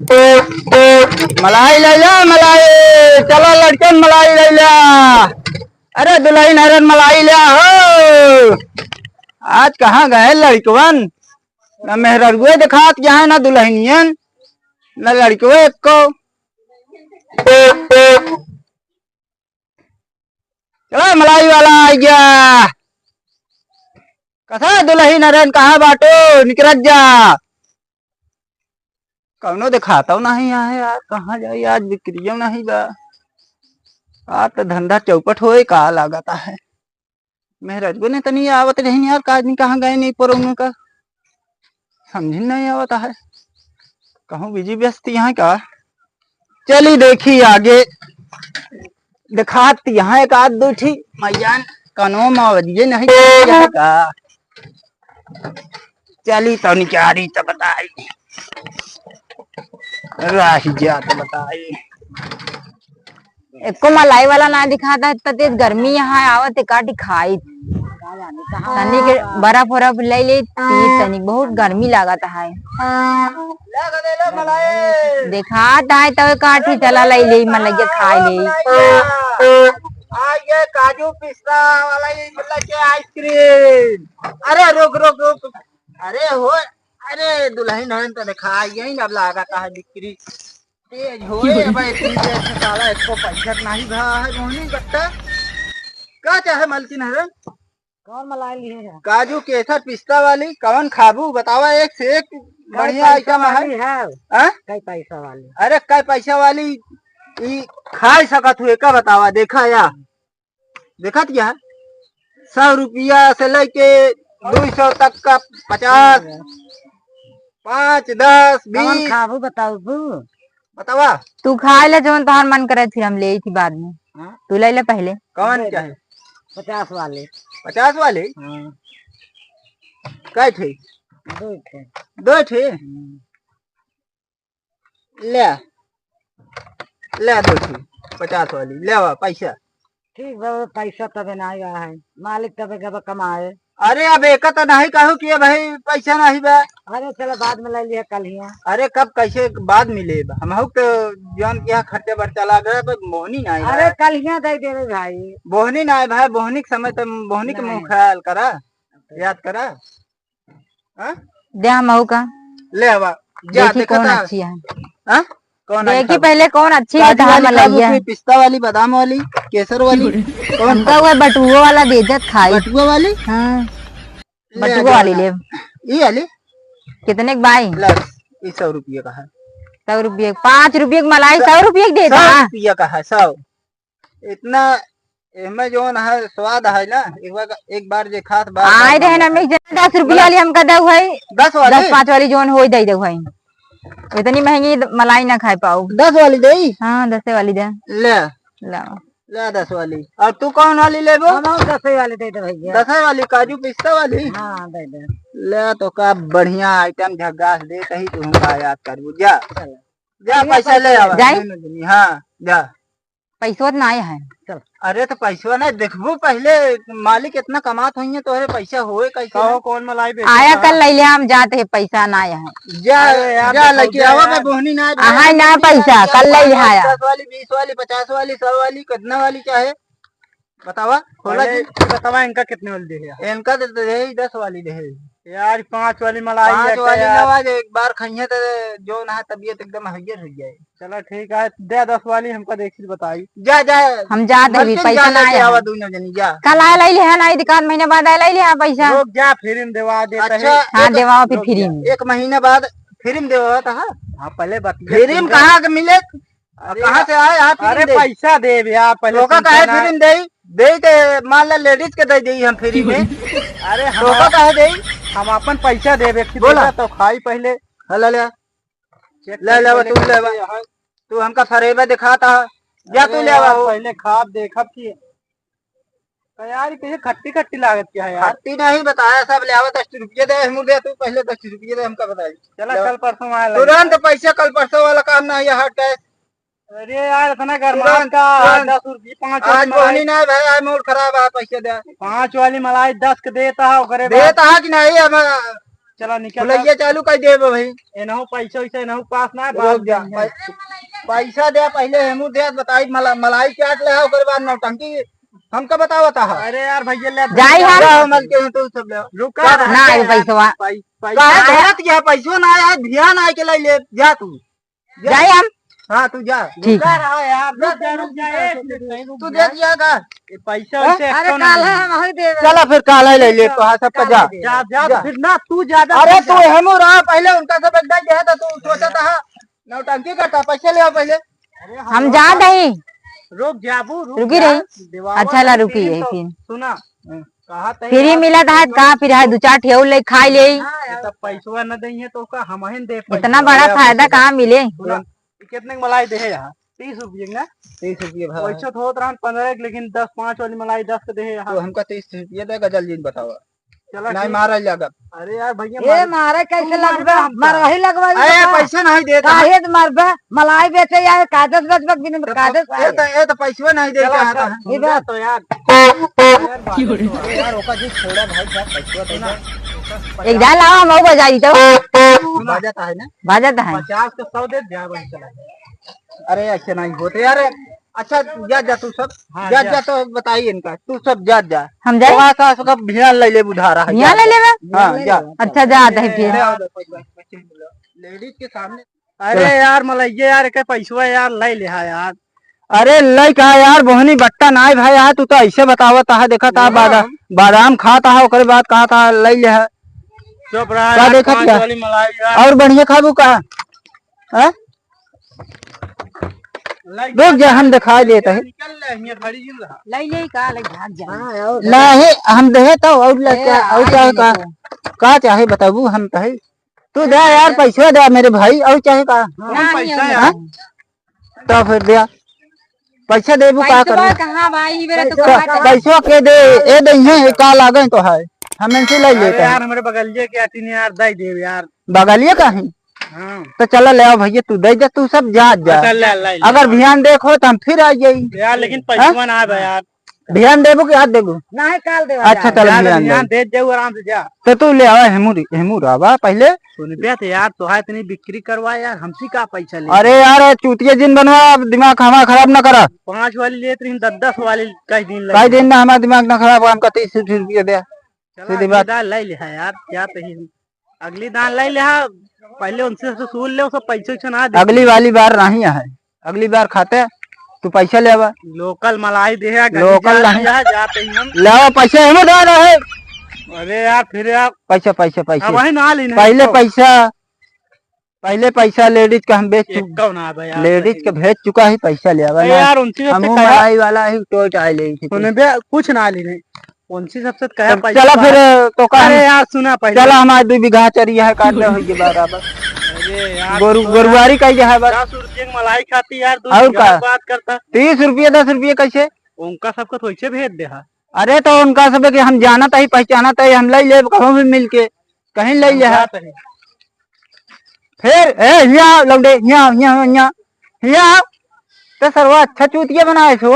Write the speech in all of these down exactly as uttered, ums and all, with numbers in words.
मलाई लैला, मलाई। चला लड़कन, मलाई लैला। अरे दुलहिन हरन, मलाई ल्या हो। आज कहाँ गए लड़कवन? ना मेहररुए देखात यहाँ, ना दुलहिनियन, ना लड़कवे एक्को। चला, मलाई वाला आ गया। कसा दुलहिन हरन, कहाँ बाटो? निकरत जा। कौनो देखातौ नहीं आहे यार, कहाँ जाई आज, बिक्रियो नहीं बा। आज तो धंधा चौपट होए का लागत आहे। मेहररुए ने तनी आवत रहिन यार, का जानी कहाँ गए नहीं परोनो का, समझ नहीं आवत आहे। कहूँ बिजी व्यस्त यहाँ का। चली देखी आगे, देखात यहाँ एक आध दो ठी मैयान कनो मौजिए नहीं यहाँ का। चली तो निकारी तो बताई, राही जा तो बताई। एको मलाई वाला ना दिखाता है, इतना तेज गर्मी यहाँ आवत है, का दिखाई। तनी के बर्फ उर्फ ले ले, पी तनी, बहुत गर्मी लागत है। देखात है तो काठी चला ले ले, मलैया खाए ले। आ ये काजू पिस्ता वाला ये लेके आइसक्रीम। अरे रुक, रुक, रुक। अरे हो, अरे दुलहिन हरन तो देखा, यही अब लागत है बिक्री। तेज होए, अब इतनी देर से साला एको पैसा नहीं भा है, मोहनी बट्टा। का चाहे मलकिन हरन? कौन मलाई लिए है? काजू केसर पिस्ता वाली, कौन खाबू बतावा, एक से एक बढ़िया आइटम है। हाँ? कई पैसा वाली? अरे कई पैसा वाली, ई खाई सकत हुए का बतावा, देखा या? देखत क्या है? सौ रुपया से लेके दो सौ तक का, पचास, पाँच, दस, कौन बीस। खाबू बताऊ बू? बतावा। तू खाए ले जौन तोहार मन करे, फिर हम ले थी बाद में। हाँ? तू ले ले पहले। कौन दे क्या दे। है? पचास वाले। पचास वाले? हाँ। कै ठे? दो ठे। दो ठे? हम्म। ले, ले दो ठी, पचास वाली, ले आवा पैसा। ठीक बा, पैसा तबे ना आया है, मालिक तबे गबा कमाए। अरे अब एक तो नहीं कहू कि भाई पैसा नहीं बा। अरे चलो बाद में ले लिया कल ही। अरे कब कैसे बाद मिले बा? हम हूँ तो जान के यहाँ खर्चा बर्चा लाग रहा है, पर मोहनी नहीं अरे है। कल ही दे देवे भाई। बोहनी नहीं भाई, बोहनी के समय तो बोहनी के मुँह नहीं। ख्याल करा, याद करा। हाँ? दे हम आऊ का? ले आवा। जा, देखी देखा कौन था। अच्छी है। हाँ? कौन देखी आई था? पहले कौन अच्छी है, काजू वाली खाबू मलैया। कि पिस्ता वाली, बादाम वाली, केसर वाली? कौन हमका खाबू? वो बटुओ वाला दे दे खाई। बटुआ वाली? हाँ। ले बटुओ जा वाली ना। ले। ई वाली? कितने के बाई? ला, ई सौ रुपये का है। सौ रुपये, पाँच रुपये की मलाई, सौ, सौ रुपये की दे दे। सौ रुपये का है, सौ। इतना एमे जौन है स्वाद है ना, एक बार, एक बार जे खात बार आए बार रहे ना, मांगत है। मैं जन दस रुपया बोला। वाली हमका दे भाई। दस वाली? दस पाँच वाली जौन होई दे दे भाई। इतनी महंगी द-, मलाई ना खाए पाऊ। दस वाली दे? हाँ, दसे वाली दे। ले। लाओ। ले दस वाली। और तू कौन वाली लेबो? हम और दसे वाली दे दे भैया। दसे वाली काजू पिस्ता वाली? हाँ, दे दे। ले तो का बढ़िया आइटम झग्गास दे, कहीं तू हमका याद करबू। जा। चलो। जा, बढ़िया पैसा ले पैसा आवा। जाई? दोनों जनी, हाँ, जा। पैसवा त नाय है। चल। अरे तो पैसवा ना देखबू पहले, मालिक इतना कमात होइए, तोहरे पैसा होए कैसे कहो ना? कौन मलाई बेचे आया का? कल ले ले, हम जाते हैं, पैसा नाय है। जा, अरे यार, जा देखो लेके जा आवा, यार। मैं बोहनी ना, अहाय ना बोहनी पैसा, ना, कल ले ले पाँच आया। दस वाली, बीस वाली, पचास वाली, सौ वाली, कितना वाली चाहे? बतावा, खोला पहले जी। बतावा, इनका कितने वाली दे है? इनका तो दे ही दस वाली दे है। यार, पाँच वाली मलाई पाँच है वाली यार। ना, आज एक बार खाइए तो जो ना तबीयत एकदम हरियर हो जाए। चलो ठीक है, दे दस वाली हमका देखी बताई। जा, जा। हम जा देवी, मलकिन पैसा जा ना लेके आया आवा है। दोनों जनी, जा। कल आए लाई ले है ना, एक आध महीने बाद आए लाई ले है पैसा। लोग जा, फ्री में देवा देते अच्छा, हैं। हाँ, एक देवा फिर लोग फ्री जा। में। एक महीने बाद फ्री में देवा था। हाँ, पहले बात फ्री में कहाँ के मिले? अरे कहाँ से आए आप अरे फ्री में दे? पैसा देब यार, पहले तोका चिंता काहे ना। फ्री में दे? दे के मान ला लेडीज के दे दी हम फ्री में। अरे हम तोका काहे दे? हम अपन पैसा देब, एक बोला। देबा तो खाई पहले। हाँ, ले ले। चेक ले ले, पहले तू ले। यहाँ। तू हमका फरेबा दिखाता है। जा अरे तू ले यार, आओ। पहले खाब देखब कि तो यार, ये कैसे खट्टी खट्टी लागत क्या है यार? खट्टी नहीं बताया, सब ले आवा, दस रुपये दे, मुर्गे तू पहले दस रुपये दे, हमका बताई। चला, ले। कल परसों आया तुरंत लगे। पैसे, कल परसों वाला काम ना, ये हट गए। अरे यार, इतना गरमात तुरंत, का, तुरंत। दस रुपये, पाँच वाली आज बोहनी मलाई। नहीं भाई, आज मूड खराब है, पैसे दे। पाँच वाली मलाई दस के देता है, ओकरे बाद देता है कि नहीं, अब चला निकल। खुलैया चालू कर देबे भाई। एनहु पैसा वैसा एनहु पास ना है, रुक जा। पै-, पैसा दे पहिले, हेमू दे, बताई मला-, मलाई चाट ले, ओकर बाद नौटंकी हमका बतावत है। अरे यार भैया ले जाई हम। जा, हम के तू सब ले। रुका। का ना है पैसवा? पै-, पैसा काहे है। गलत क्या पैसो ना आया है, ध्यान आए के ले ले जा तू। जा। जाई हम। हाँ, तू जा। ठीक है। रुका रहा यार, रुक जा, रुक जा, ए, तू दे दिया का? ये पैसा हाँ? वैसे अरे, एक्को ना काल है, दिया। हम वही दे रहे चला हैं। फिर काल है, ले ले, तो हाँ, सबका काल जा। है दे जा, रहे हैं। जा, जा। फिर ना, तू ज्यादा अरे, मत तू जा। हेमू रहा, पहिले उनका सब एकदम जो है, तो तू सोचा था, हाँ, नौटंकी करता, पैसे ले आओ पहिले। अरे, हम हम जा लोग दही। रुक जाबू, रुक रुकी जा, रही। दिवावा अच्छा ला, नहीं रुकी देंगे है तो फिर। सुना, हाँ। कहा तही फ्री आप मिलत है, कहाँ फ्री है? दो चार ठेऊ ले खाई ले। हाँ, ये तो पैसवा न देंगे तो का हम ही दे इतना पैसा। बड़ा अरे, फायदा पैसा। कहाँ मिले? सुना, कितने के मलाई दे है यहाँ? तीस रुपये ना? तीस रुपये भाव है। वैसे तो होत रहन पन्द्रह के, लेकिन दस पाँच वाली मलाई दस के दे है यहाँ। तो हमका तीस रुपये देगा, जल्दी बताओ। चला नहीं, ठीक। मारा जाएगा। अरे यार भैया, ए, मार-, मारे कैसे तू लगबे? मारबे हमका। मरही लगबे अरे, तो का? पैसा नहीं देता। काहे तो मरबे? मलाई बेचे आए, कागज बचबक बिन तो कागज ए तो, ए तो पैसवा नहीं दे चला, के आता चल, है। ये जा बात। तो यार। यार, बात तो है। यार, ओका जी छोड़ा भाई, जा पैसवा दे सुना, दे। एक जा लाओ, हम बजा दी तो। सुना, बाजा तो है ना? बाजा तो है। पचास का सौ दे, जा वही चला। अरे, ऐसे नहीं होते यार। अच्छा, जा, जा तू सब। हाँ, जा, जा। जा तो बताइए इनका। तू सब जा, जा। हम जाए? वहाँ का सबका भियान ले ले बुझा रहा है। भियान जा। ले लेबे? हाँ, जा। अच्छा, जा, दे फिर। ले आओ, दे, पैसा, पैसा ले लो। लेडीज के सामने। अरे चला। यार, मलैया यार, के पैसवा यार, ले ले हा यार। अरे, ले का यार, बोहनी बट्टा नाय भाई, यार, तू तो ऐसे बतावत हा, देखा था, हाँ। बादा-, बादाम खाता हा, ओकरे बाद कहा था, ले ले हा। चुप रहा का यार, देखत पाँच या? वाली मलाई यार। और बढ़िया खाबू का? हाँ? रुक जा, हम दिखा देत है। निकल ले, हियाँ खड़ी जिन रहा। ले ले का, ले भाग जा। हाँ, और नहीं, हम देहे तो और ले ए, का, और आए का, नहीं का, तो। का चाहे बताबू हम तो है। तू दे यार, पैसा दे मेरे भाई, और चाहे का? हाँ, नहीं, पैसा और यार। हाँ? तो फिर दे, पैसा देबू का पैसवा करू? कहाँ बा? ई बेरा तो तो कहाँ चला? पैसवा के दे, ए दे, ये का लागे तो है, हम इनसे ले अरे लेते हैं। यार, हमरे बगलिए के आती नहीं यार, दे दे यार। बगलिए का है? हाँ। तो चला ले आओ भैया, तू दे जा, तू सब जा, जा। अच्छा, ले, ले, ले। अगर भियान देखो तो हम फिर आ जाई। यार, लेकिन हाँ? पैसवा ना आवे यार। भियान देबू कि आज देबू? नहीं, काल देवा अच्छा, जाए। चल, यार, भियान भियान दे। दे जाऊ आराम से जा। तो तू ले आवा हेमू रे, हेमू रावा पहले। सुन बे तो यार, तोहार इतनी बिक्री करवा यार, हमसे का पैसा ले? अरे यार, चूतिया जिन बनवा, अब दिमाग हमारा खराब ना करा। पाँच वाली लेत रही, दस दस वाली कई दिन लगे। कई दिन ना हमारा दिमाग ना खराब, हमका तीस रुपये दे। चला, सीधी अगली बात। दाल ले ले है यार, क्या तो ही अगली दान ले ले हा, पहले उनसे वसूल ले, उसको पैसे वैसे ना दे। अगली वाली बार नहीं है, अगली बार खाते तू पैसा ले आवा। लोकल मलाई दे है, गली लोकल जात नहीं। है, जाते ही हम। ले आवा, पैसे हमें दे रहे। अरे यार, फिर यार। पैसे, पैसे, पैसे। अब वही ना लेना पहले है तो। पैसा, पहले पैसा लेडीज का हम बेच चु-, एक कौन आ भाई यार, लेडीज सही का में। भेज चुका है, पैसा ले आवा अरे ना। यार, उनसे हम तो वो कहा मलाई वाला ही टोट आए ले थे। सुन बे, कुछ ना लेने। उनसे सबसे कहे तब पैसा चला बाहर। फिर, तो का अरे हम यार, सुना पहले। चला, हमारे दो बीघा चरी है, काट ले, होइए बराबर। अरे यार, गोरु-, तो यार, गोरुआरी का ये है बस। दस रुपये की मलाई खाती यार, दो और बीघा का? बात करता। तीस रुपये, दस रुपये कैसे? उनका सबका तो ऐसे भेज दे हा। अरे, तो उनका सब के हम जानत ही, पहचानत ही, हम ले लेब कहूँ भी मिल के, कहीं ले हम ले हा। जात ही। फिर, ए, हियाँ आओ, लौंडे, हियाँ आओ, हियाँ आओ, हियाँ आओ, हियाँ आओ। तो सरवा अच्छा चूतिया बनाए छो।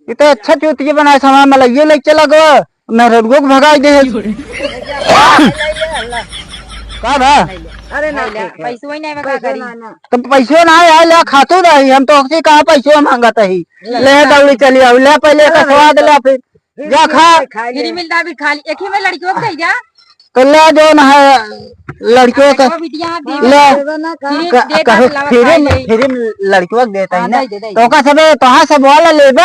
ये तो अच्छा चूतिया बनाए छो, हमारा मलइये ले चला गो, मैं रडुओ को भगाई दे। का बा? अरे ना, पैसो ही नहीं बा, का करी? तो पैसो ना आए, ले खातू नहीं, हम तो ओकसे कहा पैसो मांगत ही। ले दौड़ी चली आओ, ले पहले का स्वाद ले, फिर जा खा। फ्री मिलता भी खा ली, एक ही में लड़कियों को दे जा। तो ले जो ना है, लड़कियों का वो बिटिया दे ले। फ्री क-, दे कहो, का लावा फ्री खा में, ले। फ्री में लड़कियों को देता है हाँ, ना। दे दे, दे तो दे। का सबे, तो हाँ सब वाला लेबे।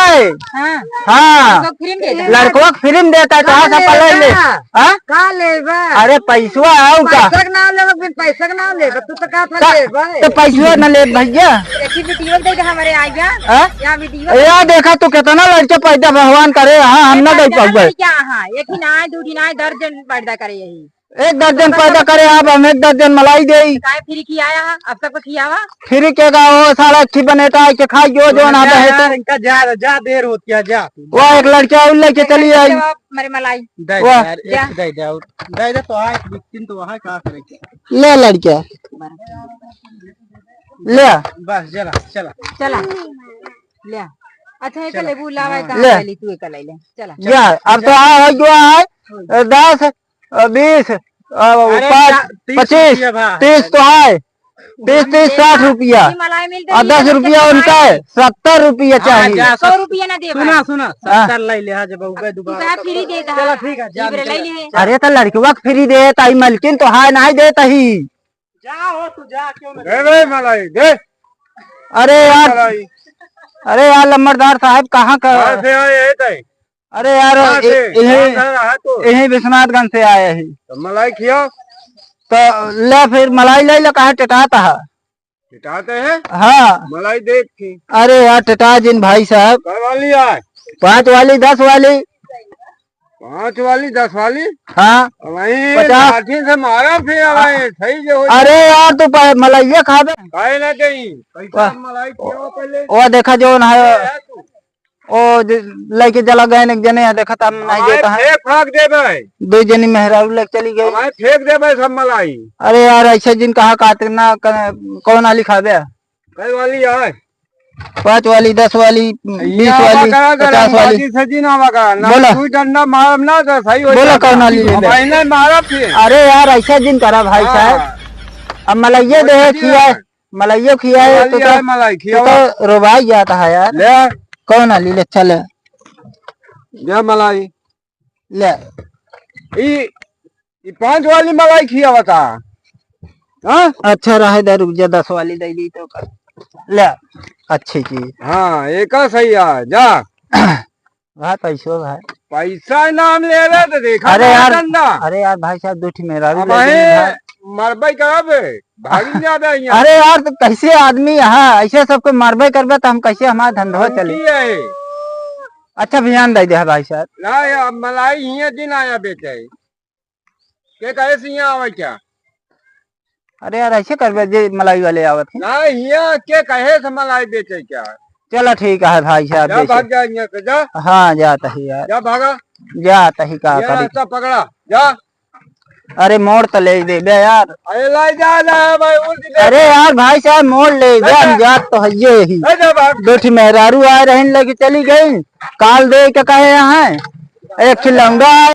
हाँ। हाँ। लड़कों को फ्री में दे दे। लड़कों को फ्री में देता है, तो का हाँ सब वाला ले। लेबे? हाँ? का लेबे? अरे पैसवा आओ का? पैसा के नाम लेबे, बिन पैसा के नाम लेबे, तू तो का था का-, लेबे? तो पैसवा न ले भैया। एक ही बिटिया दे दे हमारे आइया। हाँ? या बिटिया। या देखा तू कितना लड़के पैदा भगवान करे, हाँ, हम ना दे पाऊंगे। क्या हाँ, एक ही ना, दो ही ना, दर्जन पैदा करे यही। एक दर्जन पैदा करे, आप हम एक दर्जन मलाई दे। काय फ्री की आया है, अब सबको खियावा। फ्री के का हो, साला अच्छी बनेता है, के खाई जो, जो ना बहे तो। इनका जा, जा देर होती है, जा। वो एक लड़का और लेके चली आई। मेरे मलाई। दे दे वाह। यार, एक दे दे और। दे दे तो आ, एक बिकतिन तो वहाँ का करे क्या? ले लड़का। ले। बस, चला, चला। चला। ले। अच्छा, एक चला। लेबू लावा, हाँ। कहाँ ले। ले ली तू, एक ले ले। चला। जा, अब तो आ, हो गया है। हम्म। ए, दस, अ, बीस, अ, अरे, पाँच, चा-, तीस पच्चीस, रुपया भा। तीस तो है, तीस, तीस, साठ रुपया। ये मलाई मिलते और नहीं है, दस रुपया उनका है, सत्तर रुपया हाँ, चाहिए। जा, सौ रुपया ना दे सुना, भाई। सुना, हाँ। सत्तर लाई ले, हाँ, जब उबे तू दोबारा कहा तो फ्री देता चला, है। ठीक है, जा, इबरे चला। लाई ले। अरे, तो लड़कवा के फ्री देता ही, मलकिन तो है, नहीं देता ही। जा हो, तू जा, क्यों ना? दे बे मलाई, दे। अरे यार, मलाई। अरे यार, लम्बरदार साहब, कहाँ का? कहाँ से आए हैं तै? अरे यार, कहाँ ए-, से? यही, कहाँ से रहा तू? यही विश्वनाथगंज से आए ही। तो मलाई खिया। तो ले फिर मलाई ले ले, काहे टेटात है? टेटात है? हाँ। मलाई देख के। अरे यार, टेटा जिन भाई साहब। कै वाली आए? पाँच वाली, दस वाली। पाँच वाली, दस वाली? हाँ। वही पचास। लाठी से मारा फिर, अब हाँ। ये सही जो हो अरे जाए। यार, तू प-, मलइया खाबे? काहे ना देई? पैसा वाह। मलाई खियावा पहले। वो देखा जो ना है, ए, है तू। ओ ज-, लइके चला गए एक जने, यहाँ देखा था, हम नहीं हमारे देता है। फेंक फाक देबे। दो जनी मेहरारू लेके चली गई। हमारे फेंक देबे सब मलाई। अरे यार, ऐसे जिन कहा काटना क-, कौन आली खाबे? कै वाली है? पाँच वाली, दस वाली, बीस यहाँ वाली, आवा करा, पचास वाली। बाजी से जी ना आवा करा। ना बोला। तू डंडा मारब ना तो सही हो बोला जाएगा। कौन वाली लेबे? अब इन्हें मारब फिर। अरे यार, ऐसा जिन करा भाई हाँ। साहब। अब मलइया वो दे, ठीक खिया, है। मलइयो खिया है, मलाई तो है, तो, मलाई तो, खियावा। तो रोबाई जाता है यार। ले। कौन वाली ले, चले। ले मलाई। ले। ई, ई पाँच वाली मलाई खियावा था। हाँ? अच्छा रहे दे, रुक जा, दस वाली दे दी तो कर। ले, अच्छी चीज। हाँ, एका सही है, जा। भाई, पैसो भाई। पैसा नाम ले रहे तो देखा अरे ना यार, धंधा। अरे यार, भाई साहब, दो ठी मेहरारू अब ले लेंगे है, भाई। मरबई करब, भागी जाबे यहाँ। अरे यार, तो कैसे आदमी यहाँ, ऐसे सबको मरबे करबे, तो हम कैसे हमारा धंधा चले? की है? अच्छा, ध्यान दे दे भाई साहब। ना, ये अब मलाई हियाँ दिन आया बेचे। के कहे से हियाँ आवे क्या? अरे यार, ऐसे करबे जे मलाई वाले आवत हैं। ना, हियाँ के कहे से मलाई बेचे क्या? चला ठीक है भाई साहब, जा जैसे। भाग जा हियाँ से, जा। हाँ, जाता ही यार। जा भागा। जाता ही का ये करी। रास्ता पकड़ा, जा। अरे मोड़ तो ले देबे यार। अरे लाई जा, जा भाई, उल्टी दे। अरे यार भाई साहब, मोड़ ले दे, हम जात तो हइये ही। ले जा भाग। दो ठी मेहरारू आए रहन, लेके चली गई। काल दे के कहे यहाँ एक ठी लौंडा आए।